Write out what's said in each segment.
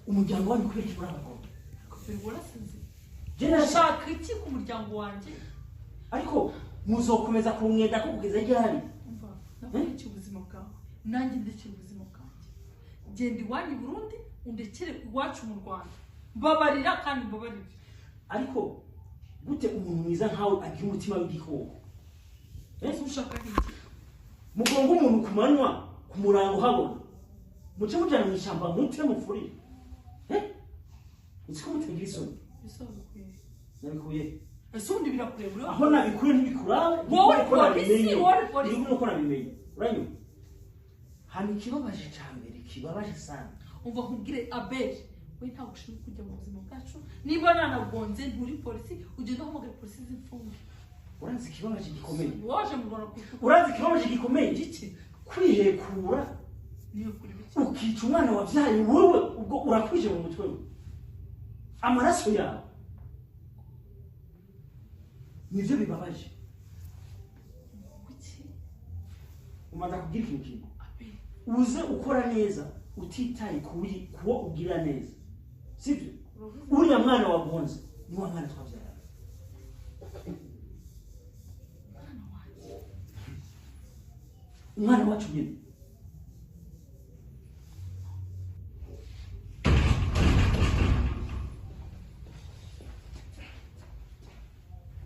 Umuryango wanyu kubera iki muri abagome? Warasinze. Je nashaka Ushaka iki ku muryango wanjye? Ariko muzokomeza kumwenda ko kugeza ryari? Umva, nakurikiye ubuzima bwawe, nanjye ndekera ubuzima bwanjye. Genda iwanyu i Burundi, undekere iwacu mu Rwanda. Mbabarira kandi mbabarire. Ariko gute umuntu mwiza nkawe agira umutima w'igikoko? Ese ushaka iki? Mugonga umuntu ku manywa, ku murango habona, muce mujana mu ishyamba, mute mufurire. Eh? Uzi ko mutagira isoni? Bisobanuye. Nabikuye. Ese ubundi birakureba uriho? Aho nabikuye ntibikurabe. Wowe Niko polisi, nabimenye. wowe polisi. Niko nabimenye, uranyumva? Hano ikibabaje cya mbere, kibabaje sana. Umva nkubwire, Abeli, we ntabwo ushinzwe kujya mu buzima bwacu. Niba nanagonze, nturi polisi, ugenda uhamagara polisi z'imfungwa. Urazi ikibabaje gikomeye? Waje mu Rwanda kuko Urazi ikibabaje gikomeye? Iki? Kwihekura. Niyo kuri biki? Ukica umwana wabyaye wowe, ubwo urakwije mu mutwe we, amaraso yawe, nibyo bibabaje. Kuki? Umaze kubwira ikintu kimwe. Abeli. Uze ukora neza utitaye kuwo ugira neza, sibyo? Uriya mwana wagonze ni wa mwana twabyaranye. Mwana wanjye? Umwana wacu nyine.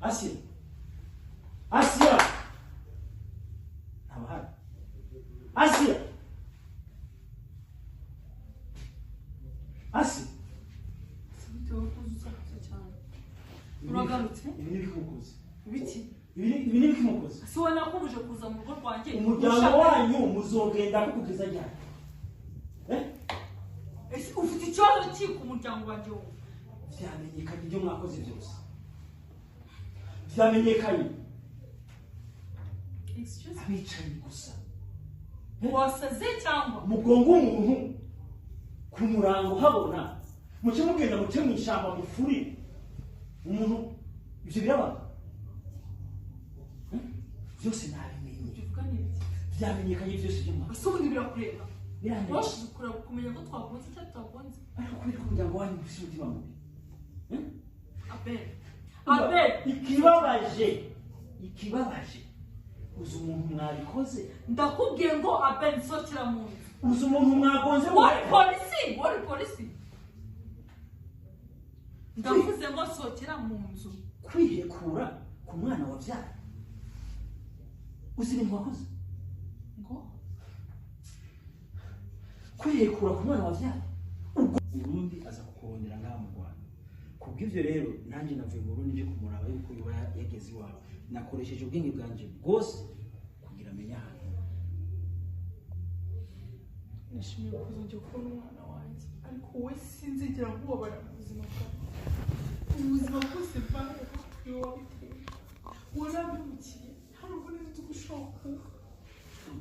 Asiya, Asiya, ntabahari. Asiya, Asiya. Bitewe ko uza usakuza cyane, uragarutse. Ibi ni ibikimukoze. Biki? Ibi ni ibikimukoze. Si wowe nakubuje kuza mu rugo rwanjye? Umuryango wanyu muzogenda ko kugeza ryari? Eh? Ese ufite ikibazo ki ku muryango wanjye wowe? Vyamenyekanye, ibyo mwakoze byose vyamenyekanye. Excuse me. Abicanyi gusa. Wasaze cyangwa? Mugonga umuntu ku murango habona, muce mugenda muce mu ishyamba mufurire umuntu, ivyo biraba? Eh? Byose nabimenye. Ibyo uvuga ni ibiki? Vyamenyekanye byose ibyo mwakoze. Ese ubundi birakureba? Birandeba. Washize kureba kumenya ko twagonze cyangwa tutagonze? Ariko kubera ko umuryango wanyu ufise umutima mubi. Eh? Abeli, Abeli. Ikibabaje, ikibabaje, uzi umuntu mwabikoze? Ndakubwiye ngo Abeli, nsohokera mu nzu. Uzi umuntu mwagonze? Wari polisi, wari polisi. Ndavuze ngo sohokera mu nzu. Kwihekura ku mwana wabyaye, uzi ibintu wakoze? Ngo? Kwihekura ku mwana wabyaye ubwo Uburundi aza kukurondera ngaha mu Rwanda. Kubw'ivyo rero nanjye navuye mu Burundi nje kumuraba yuko yoba yageze iwawe. Nakoresheje ubwenge bwanje bwose kugira amenye ahantu. Nishimiye kuzongera kubona umwana wanjye, ariko wowe sinzigera nkubabara mu buzima bwawe. Ubuzima bwose mbayeho niwe wabiteye. Warampemukiye, ntabwo nzi ko ushobora kuba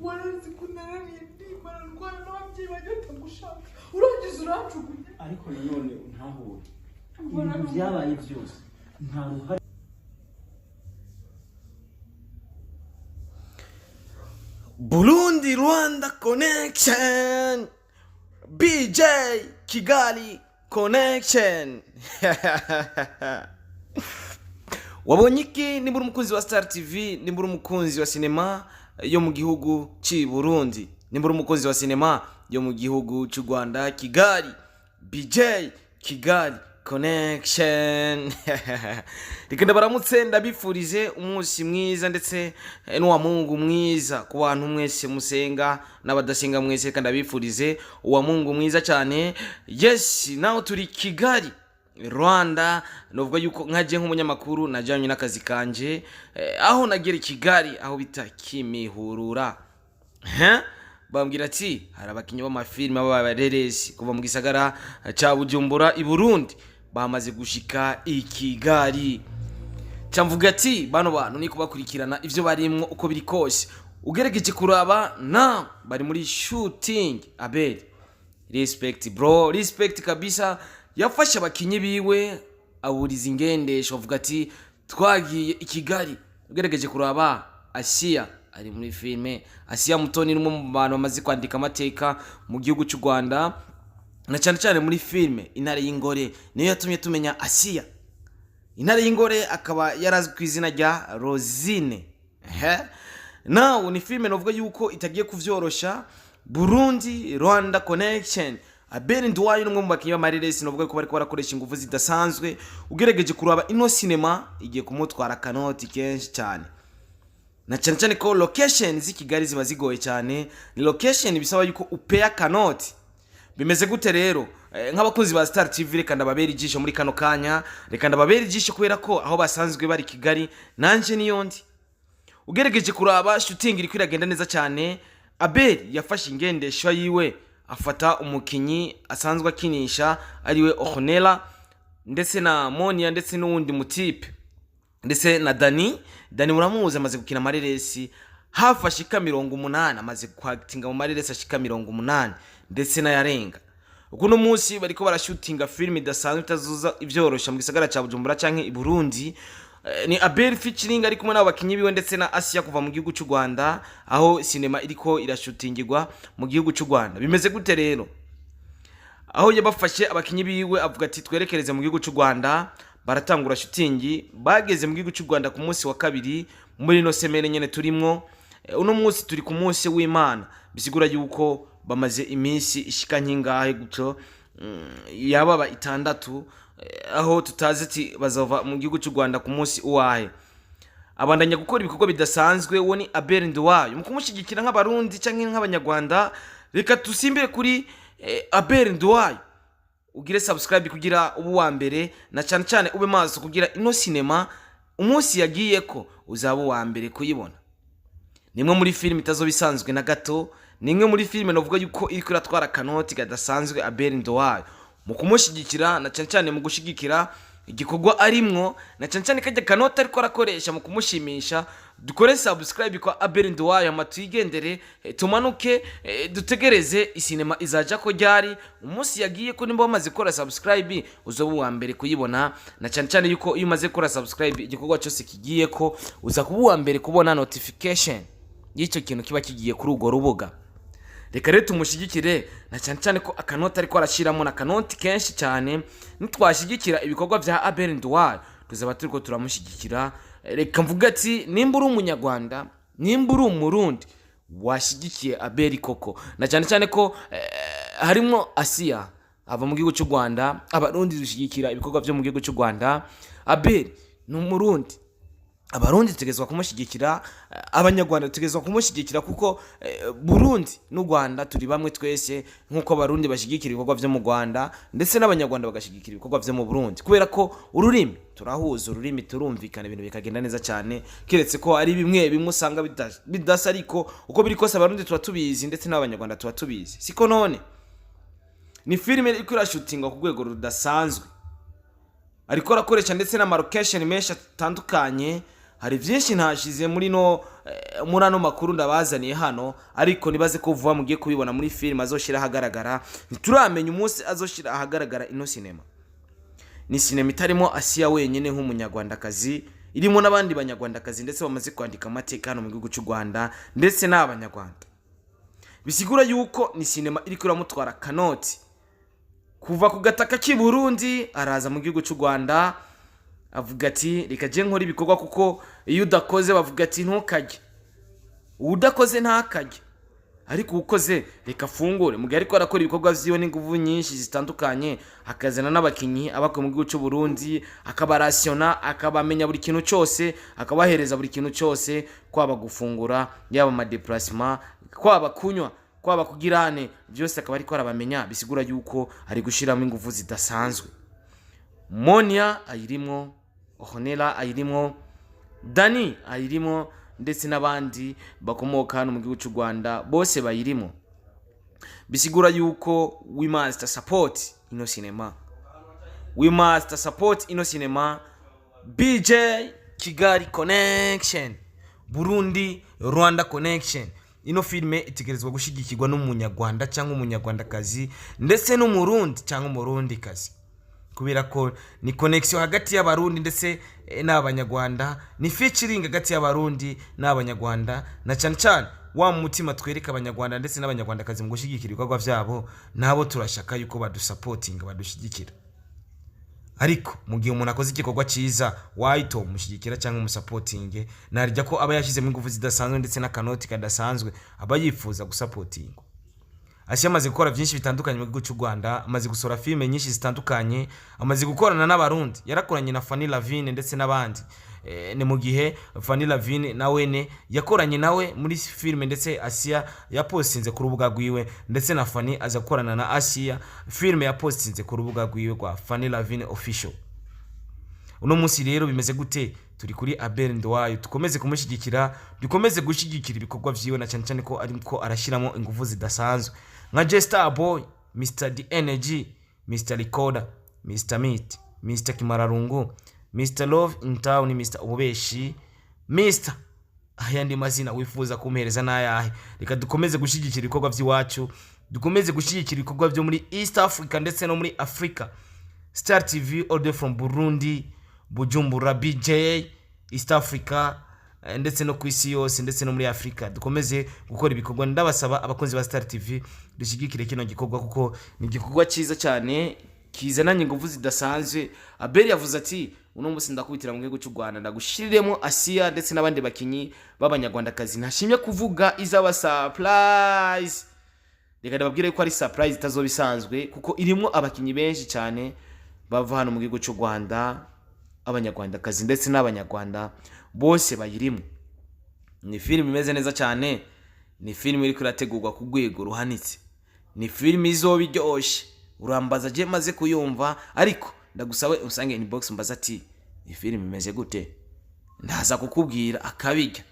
warazi ko narariye ndimara ndwara n'ababyeyi banjye batagushaka, urangiza uranjugunya. Ariko nanone ntahure ibintu byabaye byose, nta ruhare. Burundi Rwanda Connection, BJ Kigali Connection. Wabonye iki? Niba uri umukunzi wa Star TV, niba uri umukunzi wa sinema yo mu gihugu cy'i Burundi, niba uri umukunzi wa sinema yo mu gihugu cy'u Rwanda, Kigali, BJ Kigali Connection. Reka ndabaramutse, ndabifurize umunsi mwiza ndetse n'uwa Mungu mwiza ku bantu mwese musenga n'abadasenga mwese. Reka ndabifurize uwa Mungu mwiza cyane. Yes, naho turi Kigali Rwanda, novuga yuko nkaje nk'umunyamakuru najyanye n'akazi kanje, aho nagera i Kigali aho bita Kimihurura. Hein? Bambwira ati hari abakinnyi b'amafilime b'abareresi kuva mu gisagara ca Bujumbura i Burundi bamaze gushika i Kigali. Camvuga ati bano bantu ni kubakurikirana ivyo barimwo uko biri kose. Ugerageje kuraba na bari muri shooting. Abel, respect bro, respect kabisa. Yafashe abakinyi biwe aburiza ingendesho, avuga ati twagiye i Kigali. Ugerageje kuraba Asiya ari muri filime. Asiya Mutoni ni umwe mu bantu bamaze kwandika amateka mu gihugu cy'u Rwanda. Na cyane cyane muri filime Intare y'Ingore, niyo yatumye tumenya Asiya. Intare y'Ingore akaba yarazwi ku izina rya Rosine. Ehe. Nawe ni filime novuga yuko itagiye kuvyorosha. Burundi Rwanda Connection, Abel Nduwayo ni umwe mu bakinnyi b'amareresi novuga ko bariko barakoresha ingufu zidasanzwe. Ugerageje kuraba, ino sinema igiye kumutwara akanoti kenshi cyane, na cyane cyane ko location z'i Kigali ziba zigoye cyane. Ni location bisaba yuko upeya akanoti. Bimeze gute rero? Nk'abakunzi ba Star TV, reka ndababera ijisho muri kano kanya, reka ndababera ijisho kubera ko aho basanzwe bari Kigali nanje niyo ndi. Ugerageje kuraba, shooting iriko iragenda neza cyane. Abel yafashe ingendeshwa yiwe, afata umukinyi asanzwe akinisha ariwe Ornella, ndetse na Monia, ndetse n'uwundi mutipe, ndetse na Dani. Dani muramuzi, amaze gukina amareresi hafi ashika 80, amaze kwakitinga mu mareresi ashika 80 ndetse n'ayarenga. Uno munsi bariko barashutinga filime idasanzwe itazuza ibyorosha mu gisagara ca Bujumbura canke i Burundi. Ni Abel featuring ari kumwe n'abakinyi biwe ndetse na Asia kuva mu gihugu cy'u Rwanda, aho sinema iriko irashutingirwa mu gihugu cy'u Rwanda. Bimeze gute rero? Aho yabafashe abakinyi biwe, avuga ati twerekereze mu gihugu cy'u Rwanda, baratangura shooting. Bageze mu gihugu cy'u Rwanda ku munsi wa kabiri muri ino semaine nyene turimwo. Uno munsi turi ku munsi w'Imana, bisigura yuko bamaze iminsi ishika nk'ingahe gutyo, yababa 6, aho tutazi ati bazova mu gihugu cy'u Rwanda ku munsi uwahe. Abandanya gukora ibikorwa bidasanzwe. Uwo ni Abel Nduwayo. Mu kumushyigikira nk'Abarundi cyangwa nk'Abanyarwanda, reka dusimbire kuri Abel Nduwayo, ugire subscribe kugira ube uwa mbere, na cyane cyane ube maso kugira ino sinema umunsi yagiye ko uzaba uwa mbere kuyibona. Ni imwe muri filime itazoba isanzwe na gato, ni imwe muri filime navuga yuko iriko iratwara akanoti kadasanzwe. Abel Nduwayo, mu kumushyigikira, na cyane cyane mu gushyigikira igikorwa arimwo, na cyane cyane kajya kanoti ariko arakoresha, mu kumushimisha, dukore subscribe kwa Abel Nduwayo, hama tuyigendere, tumanuke, dutegereze isinema izaja ko ryari, umunsi yagiye ko. Nimba wamaze gukora subscribe, uzoba uwa mbere kuyibona, na cyane cyane yuko iyo umaze gukora subscribe, igikorwa cyose kigiye ko uza kuba uwa mbere kubona notification y'icyo kintu kiba kigiye kuri urwo rubuga. Reka rero tumushyigikire, na cyane cyane ko akanoti ariko arashyiramo na akanoti kenshi cyane. Nitwashyigikira ibikorwa bya Abel Nduwayo, tuzaba turiko turamushyigikira. Reka mvuga ati nimba uri Umunyarwanda, nimba uri Umurundi washyigikiye Abel koko, na cyane cyane ko harimo Asiya ava mu gihugu cy'u Rwanda, Abarundi dushyigikira ibikorwa byo mu gihugu cy'u Rwanda. Abel ni Umurundi, Abarundi dutegerezwa kumushyigikira, Abanyarwanda dutegerezwa kumushyigikira, kuko Burundi n'u Rwanda turi bamwe twese, nk'uko Abarundi bashyigikira ibikorwa byo mu Rwanda ndetse n'Abanyarwanda bagashyigikira ibikorwa byo mu Burundi, kubera ko ururimi turahuza, ururimi turumvikana, ibintu bikagenda neza cyane, keretse ko ari bimwe bimwe usanga bidasa, ariko uko biri kose Abarundi tuba tubizi ndetse n'Abanyarwanda tuba tubizi, siko? None ni filime iriko irashutingwa ku rwego rudasanzwe, ariko arakoresha ndetse n'amalocation menshi atandukanye. Hari byinshi ntashize muri no muri ano makuru ndabazaniye hano, ariko nibaze ko vuba mugiye kubibona muri filime azoshyira ahagaragara. Ntituramenya umunsi azoshyira ahagaragara ino sinema. Ni sinema itarimo Asiya wenyine nk'Umunyarwandakazi, irimo n'abandi Banyarwandakazi ndetse bamaze kwandika amateka hano mu gihugu cy'u Rwanda ndetse n'Abanyarwanda. Bisigura yuko ni sinema iriko iramutwara kanoti kuva ku gataka k'i Burundi, araza mu gihugu cy'u Rwanda, avuga ati reka jye nkora ibikorwa, kuko iyo udakoze bavuga ati ntukajye, udakoze ntakajye, ariko ukoze reka afungure. Mu gihe ariko arakora ibikorwa vyiwe n'inguvu nyinshi zitandukanye, akazana n'abakinyi abakuye mu gihugu cy'u Burundi, akabarasiona, akabamenya buri kintu cyose, akabahereza buri kintu cyose, kwaba gufungura, yaba amadéplacement, kwaba kunywa, kwaba kugirane, byose akaba ariko arabamenya. Bisigura yuko ari gushiramo inguvu zidasanzwe. Monia ayirimwo, Honera ayirimwo, Dani ayirimo, ndetse n'abandi bakomoka hano mu gihugu cy'u Rwanda bose bayirimo. Bisigura yuko we must support ino cinema, we must support ino cinema. BJ Kigali Connection, Burundi Rwanda Connection, ino filime itegerezwa gushyigikirwa n'Umunyarwanda cyangwa Umunyarwandakazi, ndetse n'Umurundi cyangwa Umurundikazi, kubera ko ni connection hagati y'Abarundi ndetse n'Abanyarwanda, ni featuring hagati y'Abarundi n'Abanyarwanda, na cyane cyane Wa mutima twereka Abanyarwanda ndetse n'Abanyarwandakazi mu gushyigikira ibikorwa byabo, nabo turashaka yuko badusapotinga, badushyigikira. Ariko mu gihe umuntu akoze igikorwa cyiza, wahita umushyigikira cyangwa umusapotinge. Narya ko aba yashyizemo ingufu zidasanzwe ndetse n'akanoti kadasanzwe, aba yifuza gusapotingwa. Asiya amaze gukora byinshi bitandukanye mu gihugu cy'u Rwanda, amaze gusohora filime nyinshi zitandukanye, amaze gukorana n'Abarundi, yarakoranye na Fanny Lavine ndetse n'abandi. Ni mu gihe Fanny Lavine nawene yakoranye nawe muri filime, ndetse Asiya yapostinze ku rubuga rwiwe, ndetse na Fanny aza gukorana na Asiya filime yapostinze ku rubuga rwiwe rwa Fanny Lavine Official. Uno munsi rero bimeze gute? Turi kuri Abel Nduwayo, dukomeze kumushyigikira, dukomeze gushyigikira ibikorwa vyiwe, na cyane cyane ko ariko arashyiramo ingufu zidasanzwe nka Jester Boy, Mr The Energy, Mr Recorder, Mr Meat, Mr Kimararungu, Mr Love in Town, Mr Ububeshi, Mr ayandi mazina wifuza kumpereza n'ayahe. Reka dukomeze gushyigikira ibikorwa by'iwacu, dukomeze gushyigikira ibikorwa byo muri East Africa ndetse no muri Africa. Star TV all the way from Burundi, Bujumbura, BJ, East Africa, ndetse no ku isi yose, ndetse no muri Africa. Dukomeze gukora ibikorwa. Ndabasaba abakunzi ba Star TV, dushyigikire kino gikorwa kuko ni igikorwa cyiza cyane kizananye ingufu zidasanzwe. Abel yavuze ati: "Uno munsi ndakubitira mu gihugu cy'u Rwanda, ndagushiriremo Asiya ndetse n'abandi bakinyi b'Abanyarwandakazi ntashimye kuvuga, izaba surprise." Reka ndababwire ko ari surprise itazoba isanzwe, kuko irimo abakinyi benshi cyane bava hano mu gihugu cy'u Rwanda, Abanyarwandakazi ndetse n'Abanyarwanda bose bayirimo. Ni filime imeze neza cyane, ni filime iriko irategurwa ku rwego ruhanitse, ni filime izoba iryoshe. Urambaza je maze kuyumva, ariko ndagusabe usange inbox, mbaza ati: "Iyi filime imeze gute?" Ndaza kukubwira akabirya.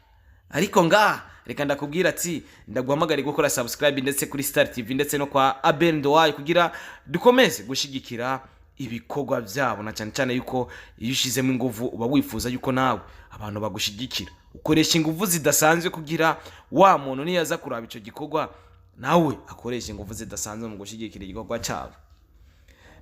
Ariko ngaha reka ndakubwira ati ndaguhamagare gukora subscribe ndetse kuri Star TV ndetse no kwa Abel Nduwayo, kugira dukomeze gushyigikira ibikorwa byabo, na cyane cyane yuko iyo ushizemo ingufu uba wifuza yuko nawe abantu bagushyigikira. Ukoresha ingufu zidasanzwe kugira wa muntu niyaza kuraba icyo gikorwa, nawe akoresha ingufu zidasanzwe mu gushyigikira igikorwa cyabo.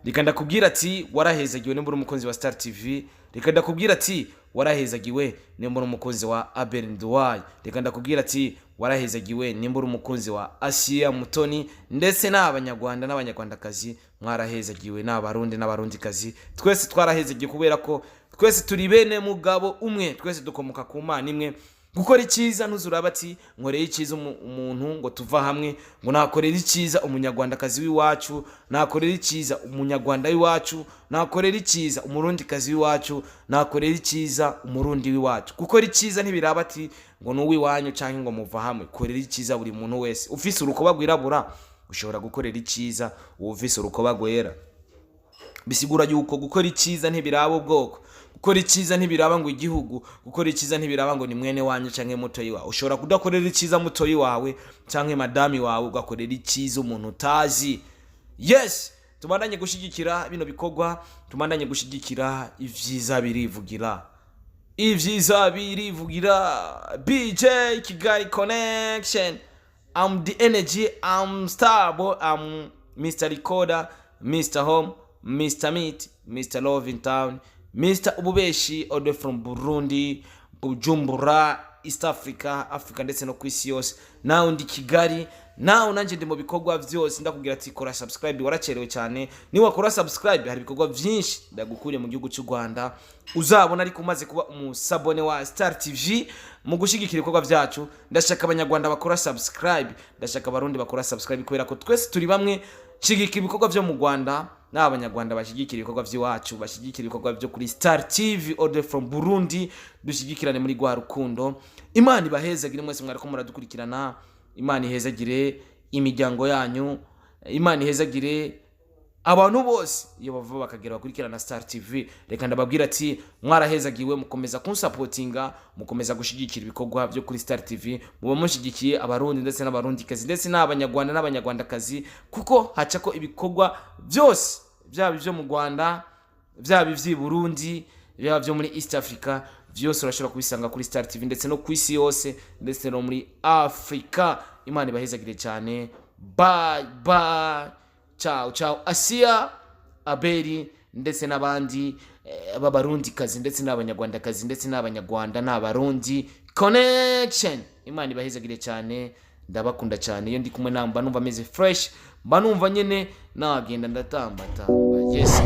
Reka ndakubwira ati warahezagiwe nimba uri umukunzi wa Star TV. Reka ndakubwira ati warahezagiwe nimba uri umukunzi wa Abel Nduwayo. Reka ndakubwira ati warahezagiwe nimba uri umukunzi wa Asiya Mutoni, ndetse n'Abanyarwanda n'Abanyarwandakazi mwarahezagiwe, n'Abarundi n'Abarundikazi, twese twarahezagiwe kubera ko twese turi bene mugabo umwe, twese dukomoka ku Mana imwe. Gukora icyiza, ntuzuraba ati nkoreye icyiza umuntu ngo tuva hamwe, ngo nakorera icyiza Umunyarwandakazi w'iwacu, nakorera icyiza Umunyarwanda w'iwacu, nakorera icyiza Umurundikazi w'iwacu, nakorera icyiza Umurundi w'iwacu. Gukora icyiza ntibiraba ati ngo ni uw'iwanyu cyangwa ngo muva hamwe. Korera icyiza buri muntu wese. Ufise urukoba rwirabura ushobora gukorera icyiza uwo ufise urukoba rwera. Bisigura yuko gukora icyiza ntibiraba ubwoko, gukora icyiza ntibiraba ngo igihugu, gukora icyiza ntibiraba ngo ni mwene wanyu cyangwa mutoyi wawe. Ushobora kudakorera icyiza mutoyi wawe cyangwa madami wawe, ugakorera icyiza umuntu utazi. Yes, tubandanye gushyigikira bino bikorwa, tubandanye gushyigikira. Ibyiza birivugira, ibyiza birivugira. BJ Kigali Connection, I'm the energy, I'm Starboy, I'm Mr Recorder, Mr Home, Mr Meat, Mr Love in Town, Mr Ububeshi, all the way from Burundi, Bujumbura, East Africa, Africa ndetse no ku isi yose. Nawe ndi Kigali, nawe nanjye ndi mu bikorwa byose. Ndakubwira ati kora subscribe, waracerewe cyane. Niwakora subscribe hari ibikorwa byinshi ndagukuriye mu gihugu cy'u Rwanda uzabona, ariko umaze kuba umusabone wa Star TV mu gushyigikira ibikorwa byacu. Ndashaka Abanyarwanda bakora subscribe, ndashaka Abarundi bakora subscribe, kubera ko twese turi bamwe. Shigikira ibikorwa byo mu Rwanda, n'Abanyarwanda bashyigikira ibikorwa by'iwacu, bashyigikira ibikorwa byo kuri Star TV all the way from Burundi. Dushyigikirane muri rwa rukundo. Imana ibahezagire mwese mwariko muradukurikirana. Imana ihezagire imiryango yanyu. Imana ihezagire abantu bose iyo bava bakagera bakurikirana Star TV. Reka ndababwira ati mwarahezagiwe, mukomeza kunsapotinga, mukomeza gushyigikira ibikorwa byo kuri Star TV. Muba mushyigikiye Abarundi ndetse n'Abarundikazi ndetse n'Abanyarwanda n'Abanyarwandakazi, kuko haca ko ibikorwa byose, byaba ibyo mu Rwanda, byaba iby'i Burundi, byaba byo muri East Africa, byose urashobora kubisanga kuri Star TV, ndetse no ku isi yose, ndetse no muri Africa. Imana ibahezagire cyane. Bye bye, ciao ciao. Asiya, Aberi ndetse n'abandi b'Abarundikazi ndetse n'Abanyarwandakazi ndetse n'Abanyarwanda n'Abarundi. Connection. Imana ibahezagire cyane, ndabakunda cyane. Iyo ndi kumwe namwe mba numva meze fresh, mba numva nyene nagenda ndatambatamba. Yes.